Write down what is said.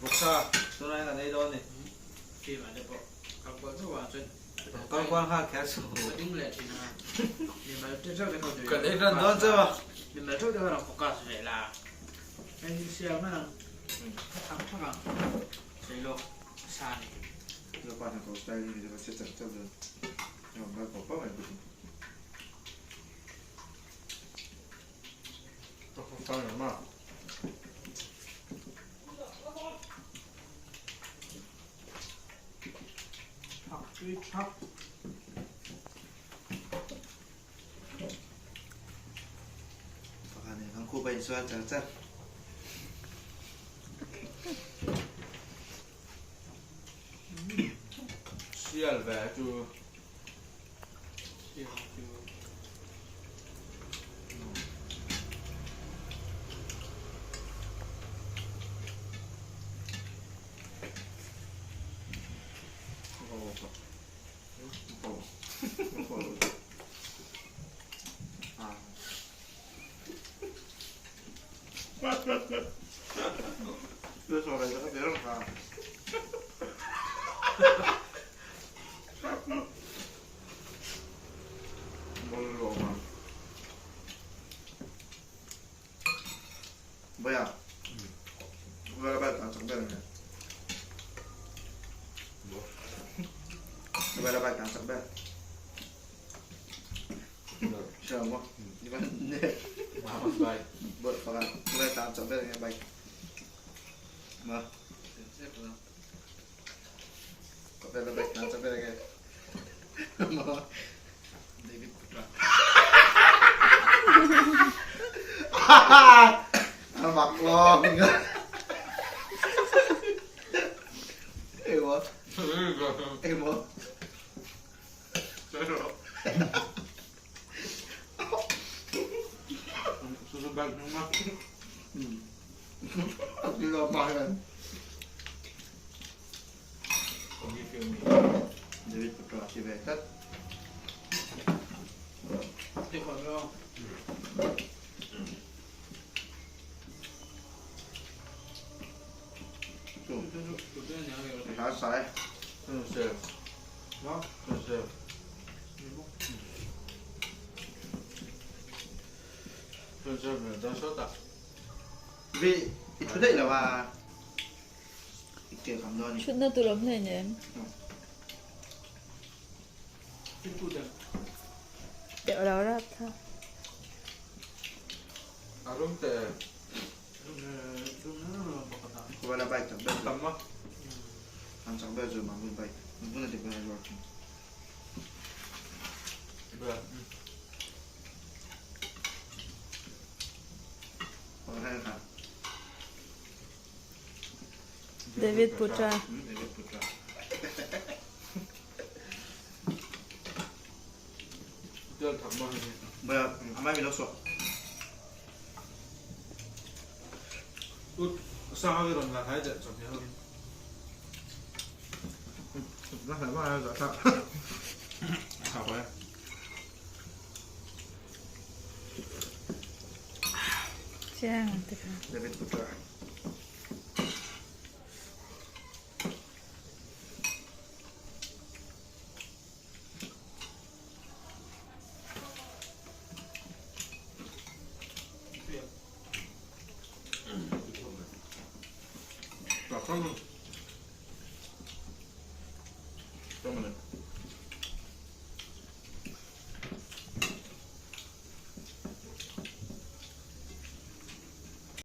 Vawksa tunah hian kan ei dawn a ni. Team ah te pawh kal kual chauh ah chuan Kal kual nghal kher chu. Ka ding leh thin a. Mimal te chauh te kha Kan ei ran dawn chauh a. Mimal chauh te kha rawn focus ve la. Hei hi siam mai ang. Thak thak ang. Sawi lawk sa ni. Zopa hnathawh style hi mizo che chak chak dawn. Nuam ngai pawp pawp mai bawk in. Pakhat nen kan khup a insual char char. Sial ve chu. 뭐야? 왜 빨리 안 잠배는 뭐? 왜 빨리 안 잠배? Siapa mo? Di ba? Hindi. Mamas bay. Buat baka wala tayong sakbel ng bike. Ma, kapela bike na sakbel ng Ma, David Putra. Ano maklong? Ewa, ewa. Susubag nung ma. Ang lama yan. David Putra, si Vetat. Hả sai? Ừ, nó, ừ, Vì chú đấy là bà kiểu cảm ơn. Chút nữa tôi lắm này nhé. Đẹo đó ra thôi. Wala bike tak bel. Ang sak bel zo mamul bike. Muna di ba working. Okay ka. David Putra. David Putra. Baya, amay mi so. Nó phải bao giờ sao? Chiang teka. David Putra.